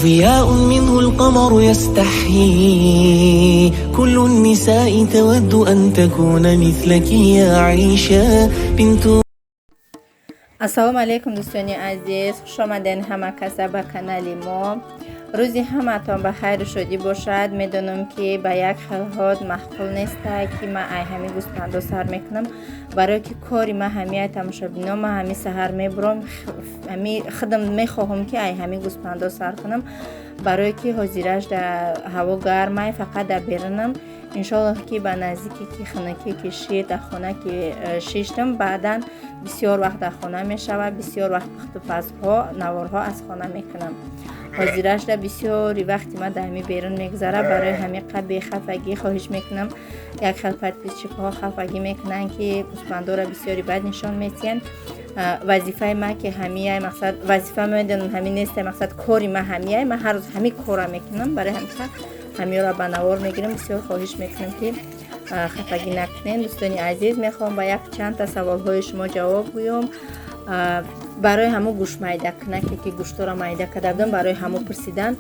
ضياء منه القمر يستحيي كل النساء تود أن تكون مثلك يا عيشة بنت. Ассалому алайкум, дӯстони азиз, хушомаден ҳама каса ба канали мо. Рӯзи ҳамаатон ба хайру шодӣ бошад. Медонам, ки ба як хелҳот маъқул неста, ки ман ай ҳами гӯспандо сар мекунам, барое ки кори ма ҳамияй, тамошобино. Ма ҳами саҳар мебурам, ҳами худам мехоҳам, ки ай ҳами гӯспандо сар кунам, барое ки ҳозираш дар ҳаво гармай, фақат дар берунам. Иншоаллоҳ, ки ба наздикӣ ки хунукӣ кишид, дар хона ки шиштам, баъдан бисёр вақт дар хона мешавад, бисёр вақт пухтупазҳо, наворҳо аз хона мекунам. Ҳозирашда бисёри вақти ма дар ҳами берун мегузарад. Барои ҳамиқа бехафагӣ хоҳиш мекунам. Як хел подписчикҳо хафагӣ мекунанд, ки гӯспандоро бисёри бад нишон метиҳанд. Вазифаи ман ки ҳамияй, мақсад, вазифа медонам ҳамин несте, мақсад, кори ма ҳамияй, ман ҳар рӯз ҳамин корра мекунам, барои ҳамиқа ҳамиёро ба навор мегирам. Бисёр хоҳиш мекунам, ки хафагӣ накунед. Дӯстони азиз, мехоҳам ба як чандта саволҳои шумо ҷавоб гӯём. Барои ҳамо гӯштмайдакунаке, ки гӯштора майда карда будам, барои ҳамо пурсидан,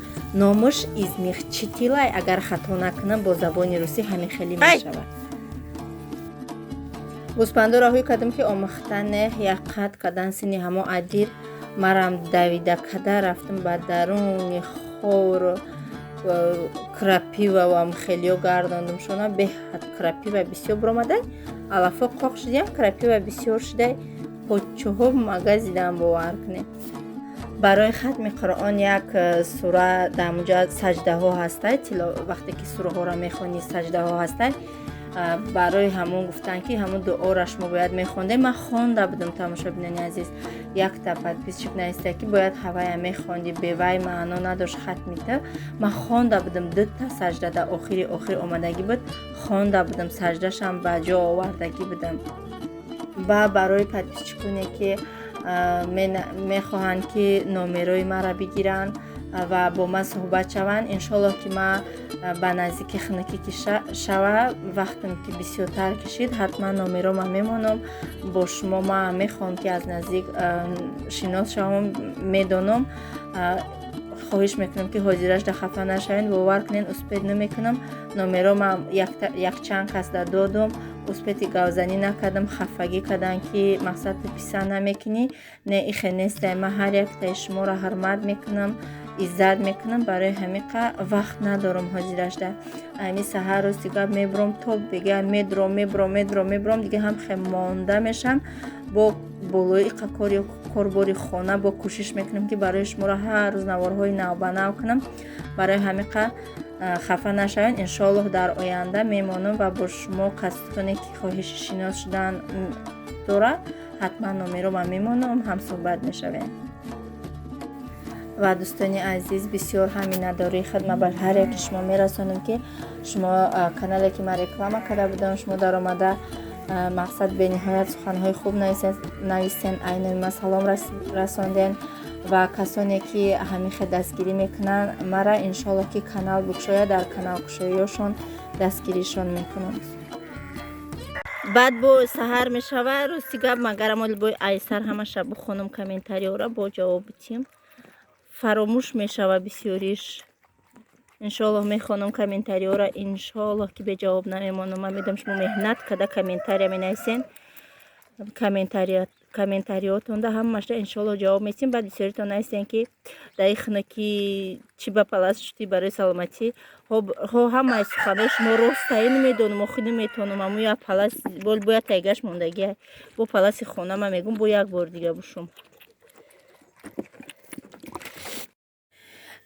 номаш измягчитель ай, агар хато накунам, бо забони русӣ ҳамин хеле мешавад. Гӯспандоро ҳуй кардам, ки омӯхтане, як қат кардан сини ҳамо адир марам давида када рафтам ба даруни хор, крапива вам хелиё гардондум шона. Беҳад крапива бисёр биромадай, алафо қоқ шудиям, крапива бисёр шудай, поччоҳо магазидан, бовар кунед. Барои хатми Қуръон як сура дар муҷа саҷдаҳо ҳастай, вақте ки сураҳоро мехонӣ, саҷдаҳо ҳастай. Барои ҳамон гуфтанд, ки ҳамон дуоро шумо бояд мехондем. Ман хонда будам, тамошобинони азиз. Якта подписчик нависта, ки бояд ҳавая мехонди, бевай маъно надошт хатмита. Ман хонда будам, дута саҷда дар охири охир омадагӣ буд, хонда будам, саҷдашам ба ҷо овардагӣ будам. Ба барои подписчиконе, ки мехоҳанд, ки номерои маро бигиранд ва бо ман суҳбат шаванд, иншоаллоҳ, ки ман ба наздики хунукӣ ки шава, вақтам ки бисёртар кишид, ҳатман номерома мемонам бо шумо. Ман мехоҳам, ки аз наздик шинос шавам, медонам. Хоҳиш мекунам, ки ҳозирашда хафа нашавед. Бовар кунед, успеть намекунам. Номерома якчанд касда додум, успеть гавзанӣ накардам, хафагӣ карданд, ки мақсад, ту писанд намекунӣ. Не, ихе нестай, ман ҳар яктаи шуморо ҳурмат мекунам, иззат мекунам. Барои ҳамиқа вақт надорам ҳозирашда. Ами саҳар, рости гап, мебурам, то дига медурам, мебурам, медурам, мебурам, дига ҳам хе монда мешам бо болои иқа кор ё корбори хона. Бо кӯшиш мекунам, ки барои шуморо ҳар рӯз наворҳои навбанав кунам. Барои ҳамиқа хафа нашавед. Иншоаллоҳ, дар оянда мемонам ва бо шумо, касоне ки хоҳиши шинос шудан дорад, ҳатман номерома мемонам, ҳамсӯҳбат мешавем. Ва дӯстони азиз, бисёр ҳам миннатдории худма ба ҳар яки шумо мерасонам, ки шумо канале, ки ман реклама карда будам, шумо даромада, мақсад, бениҳоят суханҳои хуб нависен, айнои ма салом расонден. Ва касоне, ки ҳамихе дастгирӣ мекунанд мара, иншоаллоҳ, ки канал бикушояд, дар каналкушоиёшон дастгиришон мекунам. Баъд бо саҳар мешава. Рости гап, магарам оли бо айсар ҳамаша бихонам, комментариёра бо ҷавоб битиҳам, фаромӯш мешава бисёриш. Иншоаллоҳ, мехонам комментариёра, иншоаллоҳ, ки беҷавоб намемонам. Ман медонам, шумо меҳнат карда комментария менависен, комментариётонда ҳамаашда иншоаллоҳ ҷавоб метиҳем. Баъд бисёритон нависен, ки дар ин хунукӣ чӣ ба палас шудӣ, барои саломатӣ. Ҳо, ҳамаи суханои шумо ростае, намедонам, охи наметавонам. Аму як палас бол бояд тайгаш мондагиа, бо паласи хона ман мегӯм, бо як бор дига бушум.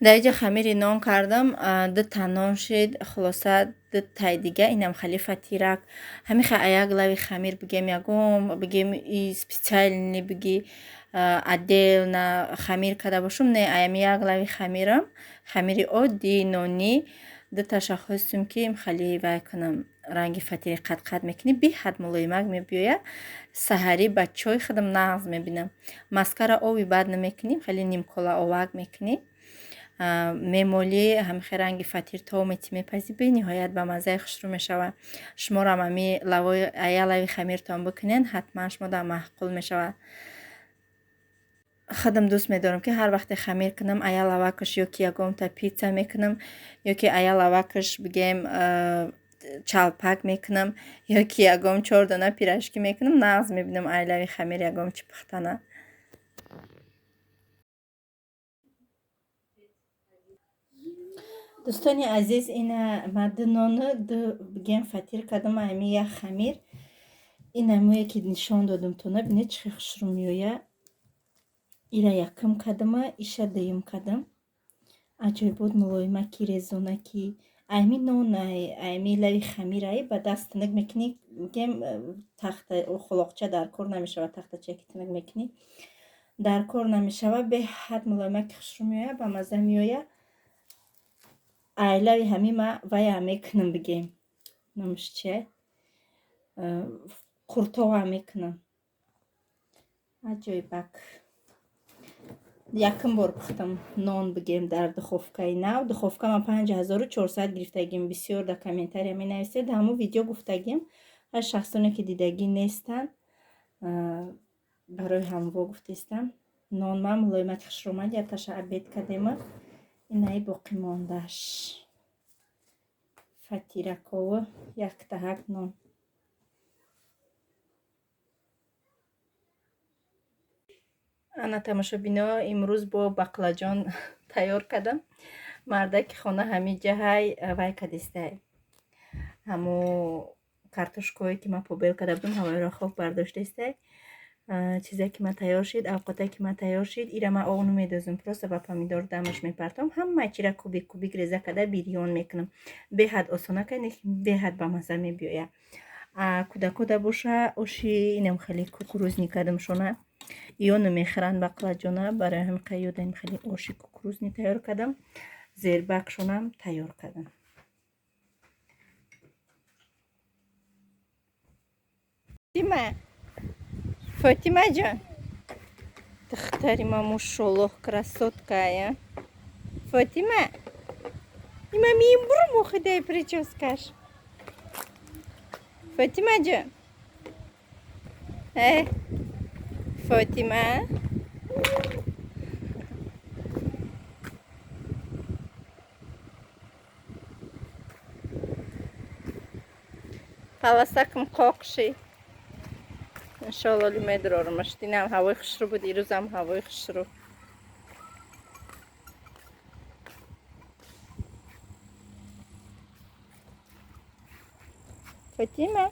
Дар инҷа хамири нон кардам, дута нон шид, хулоса, дутай дига инам хали фатирак. Ҳамиха аяк лави хамир бигем, ягон бигем и специальный биги, отдельно хамир карда бошум, не, аями як лави хамирам, хамири оддии нонӣ, дуташа хостум, ки хали вай кунам, ранги фатири қадқад мекунӣ, беҳад мулоимак мебиёяд. Саҳарӣ ба чой худам нағз мебинам. Маскара оби бад намекунӣ, хеле нимкола овак мекунӣ, мемолӣ, ҳамихе ранги фатир то мети мепазӣ, бениҳоят ба маззаи хушрӯ мешавад. Шуморам ами ая лави хамиртон бикунен, ҳатман шумо дар маъқул мешавад. Худам дӯст медорам, ки ҳар вақте хамир кунам, ая лавакаш ё ки ягонта питса мекунам, ё ки ая лавакаш, бигем, чалпак мекунам, ё ки ягон чор дона пирожки мекунам. Нағз мебинам ай лави хамир ягон чӣ пухтана. Дӯстони азиз, ина ма ду нону ду, бигем, фатир кардам ами як хамир. Ина мӯе ки нишон додам тона, бинед, чӣ хел хушрӯ меояд. Ира якум кардама, иша дуюм кардам. Аҷоибот, мулоимаки, резонаки. Айми нон, айми лави хамирай ба даст тинак мекунӣ, бигем, тахта хулоқча дар кор намешавад, тахтачае ки тинак мекунӣ дар кор намешавад. Беҳад мулоимаки, хушрӯ меояд, ба мазза меояд. Айлави ҳамин ма вая мекунам, бигем, номаш чия, қуртова мекунам. Аҷоибак. Якум бор пухтам нон, бигем, дар духовкаи нав. Духовка ман 5400 гирифтагим. Бисёр дар комментария менависед, ҳамун видео гуфтагим. Ҳар шахсоне ки дидагӣ нестанд, барои ҳамво гуфтестам. Нон ман мулоимати хушрӯ омад. Якташа обед кардема, инаи боқӣ мондааш фатиракову яктаҳак нон. Ана, тамошобино, имрӯз бо баклаҷон тайёр кардам. Мардаки хона ҳамин ҷаҳай вай кадистай, ҳамо картошкое ки ман побел карда будам, ҳамаро хок бардоштаистай. Чизе ки ман тайёр шид, авқоте ки ман тайёр шид, ира ман оғ намедозам, просто ба помидор дамаш мепартом. Ҳама чира кубик кубик реза карда бирён мекунам. Беҳад осона кардем, беҳад ба мазза мебиёяд. Кӯдакода боша, оши инам хеле кукурузный кардам шона. Иё намехӯранд баклаҷона, барои ҳамин қайёдаим хеле оши кукурузный тайёр кардам, зербакшонам тайёр кардам. Фотима, Фотимаҷон, духтари ма, мошоллоҳ, красотка я. Фотима, има мебурм охидаи прическаш. Фотимаҷон, э Фотима. Паласакам қоқши. Иншолло, ли медрормаш. Динам ҳавои хушрӯ буд, ирӯзам ҳавои хушрӯ. Фотима,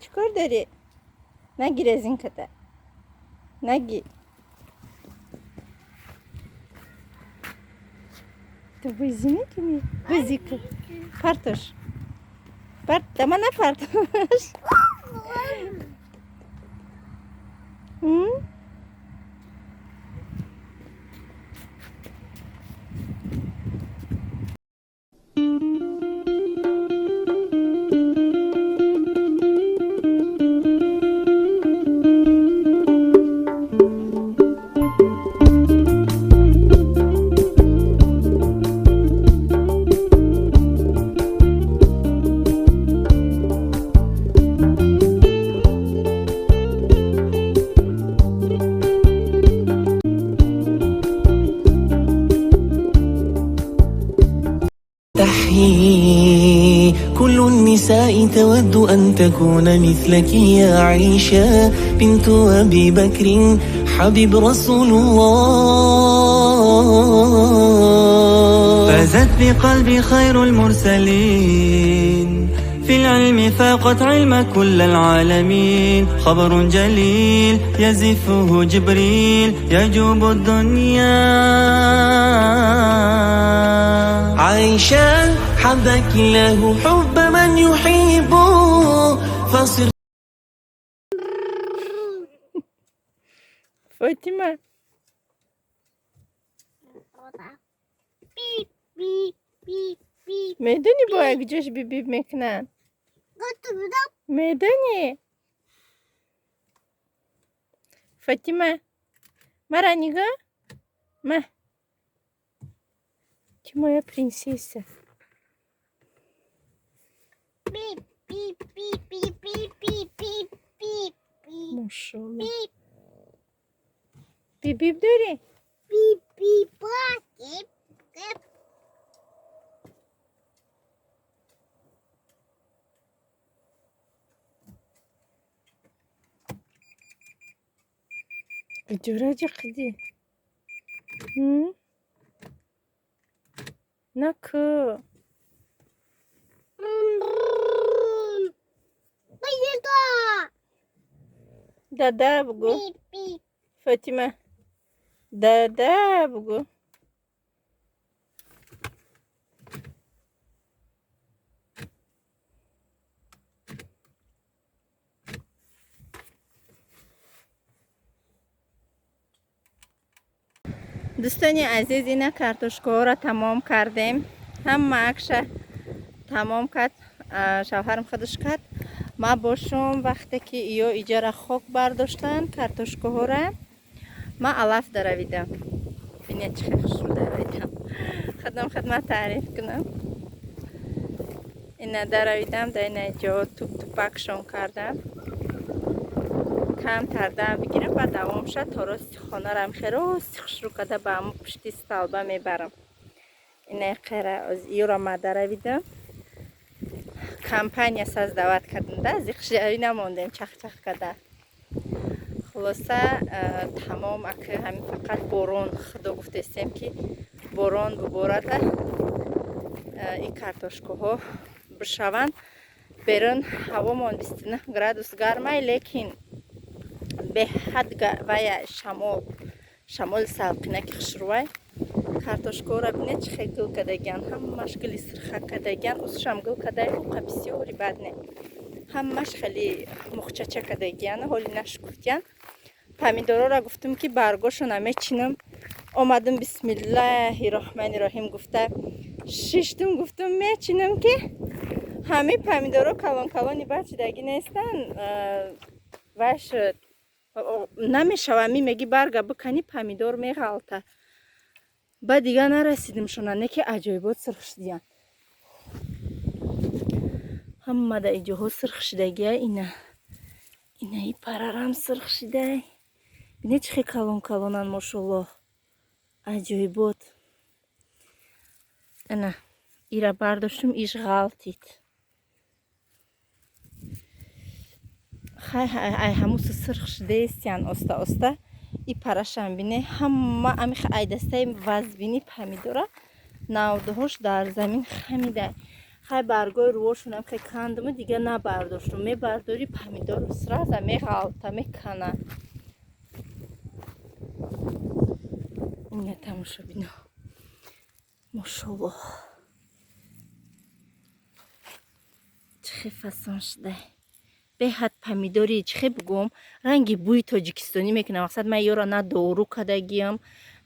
чӣ кор дорӣ? Нагир аз ин ката. Наги. Ту бозӣ мекунӣ? Бозӣ кун. Партош. Парт, дама напартош. تحيي كل النساء تود أن تكون مثلك يا عائشة بنت أبي بكر حبيب رسول الله. فازت بقلبي خير المرسلين، في العلم فاقت علم كل العالمين، خبر جليل يزفه جبريل يجوب الدنيا. عائشة حبك الله حب من يحبه فصر Фотима. Медонӣ, бо якҷош бибиб мекунанд? Медонӣ? Фотима, мара нигоҳ. Ма. Ты моя принцесса. Машалло. Бип-бип дорӣ? Бип-бип. Куҷоро ҷиқидӣ? Наку. Дада бугӯ. Фотима. Дада бугӯ. Дӯстони азиз, ина картошкаҳоро тамом кардем. Ҳамаакша тамом кард, шавҳарам худаш кард. Ма бошум вақте ки ё иҷара хок бардоштанд картошкаҳора, ма алаф даравидам. Бинед, чӣ хел хушрӯ даравидам. Худам хидмат таъриф кунам. Ина даравидам, да ина ҷо туп-тупакшон кардам. Камтар дам бигирам, баъд давом шад то рости хонарам хе рости хушрӯ карда ба ҳамун пушти столба мебарам. Ина қера ёра ма даравидам. Компания создавать кардам, да, зиқшавӣ намондем чах-чах карда. Хулоса, тамом аки ҳамин фақат борон, худо гуфтестем ки борон буборада, ин картошкаҳо бишаванд. Берун ҳавомон 29 градус гармай, лекин беҳад вая шамол, шамоли салқинаки хушрӯвай. Картошкаҳоро бинед, чӣ хел гул кардагиан, ҳамаш гули сирха кардагиан, усушам гул кардай, уқа бисёри бад не. Ҳамаш хеле мухчача кардагиан, ҳоли нашкуфтиян. Помидорора гуфтум ки баргошона мечинам. Омадам бисмиллаҳи роҳмани роҳим гуфта шиштум, гуфтум мечинам ки ҳамаи помидоро калон калони бад шидагӣ нестанд. Вай шуд. Намешава, ми меги барга бикани помидор меғалта. Ба дига нарасидим шона, не ки аҷоибот сирх шудиян. Ҳама да иҷоҳо сирх шидагия ина. Ина и парарам сирх шидай. Бинед, чӣ хел калон калонан, мошаллоҳ. Аҷоибот. Ана ира бардоштум, иш ғалтид. Хай ай ҳамусу сирх шидаестиян оста оста. И парашам бине, ҳама амиха ай дастаи вазбини помидора навдуҳош дар замин хамида. Хай баргои рӯошонам хе кандуму дига набардоштум. Мебардори помидор сразу меғалта, мекана. Ина тамошо бино. Мошаллоҳ. Чӣ хел фасон шудай. Беҳад помидори, чӣ хел бигӯм, ранги бӯи тоҷикистонӣ мекунам. Мақсад ман ёро на дору кардагиам,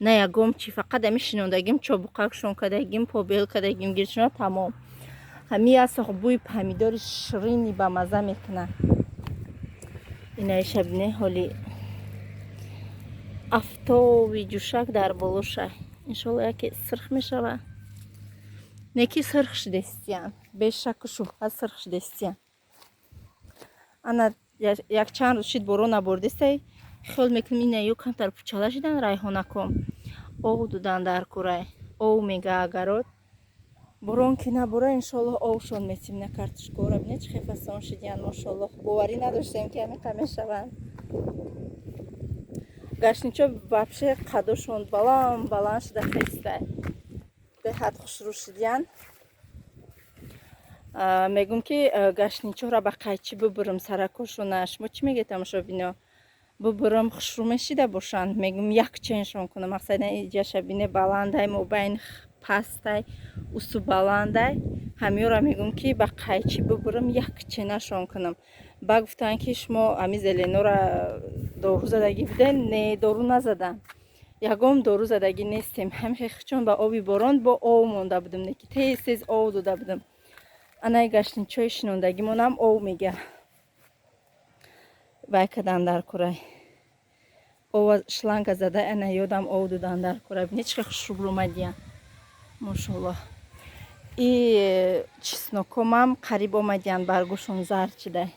на ягом чӣ, фақат ами шинондагим, чобуқакшон кардагим, побел кардагим, гиршона тамом. Ҳами асох бӯи помидори ширини ба маза мекунад. Инаиша бине, ҳоли афтоби ҷӯшак дар болошай. Иншолло яке сирх мешава. Неки сирх шудестиян, бешаку шубҳа сирх шудестиян. Ана якчанд рӯз шид борон набордестай, хиёл мекунем ина ё камтар пучала шидан райҳонаком. Ов дудан дар курай. Ов мега агарот. Борон ки набора, иншоллоҳ овшон метим на картошкаҳоро. Бинед, чӣ хел фасон шидиян, мошаллоҳ. Боварӣ надоштем ки ҳамиқа мешаванд. Гашничо вообще қадошон баланд баланд шуда хестай. Беҳад хушрӯ шидиян. Мегӯм ки гашничоро ба қайчӣ бибурам саракошона. Шумо чӣ мегӯед, тамошобино? Бибурам хушрӯ мешида бошанд. Мегӯм як ченшон кунам. Мақсад иҷаша бине баландай, мобайн пастай, усу баландай. Ҳамёра мегӯм ки ба қайчӣ бибурам, як ченашон кунам. Ба гуфтанд ки шумо ҳами зеленора дору задагӣ будед? Не, дору назадам. Ягом дору задагӣ нестем. Ҳами хечон ба оби борон бо ов монда будем, не ки тез тез ов дода будем. Анаи гаштничои шинондагимонам ов мега. Вай кадан дар курай. Ова шланга зада, ана ёдам ов додан дар курай. Бинед, чӣ хел хушрӯ омадиян. Мошаллоҳ. И чеснокомам қариб омадиян, баргошон зард шидай.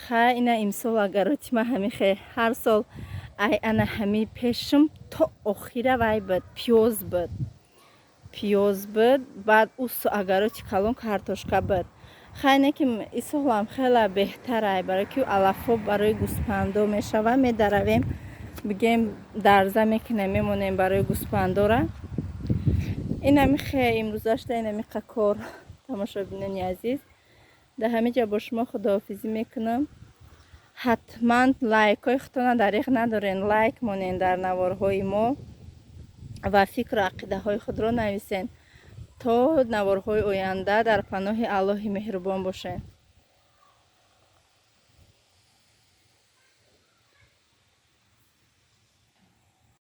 Хай ина имсол агароти ма ҳамихе ҳар сол Ай, ана ҳами пешам то охира вай буд, пиёз буд, пиёз буд. Баъд усу огороди калон картошка буд. Хай, не ки исолам хела беҳтарай, барои ки алафҳо барои гӯспандо мешава. Медаравем, бигем, дарза мекунем, мемонем барои гӯспандора. Инами хе имрӯзашта, инами кор. Тамошобинони азиз, дар ҳамин ҷо бо шумо худоҳофизӣ мекунам. Ҳатман лайкҳои худтона дареғ надорен, лайк монен дар наворҳои мо ва фикру ақидаҳои худро нависен. То наворҳои оянда дар паноҳи Аллоҳи меҳрубон бошед.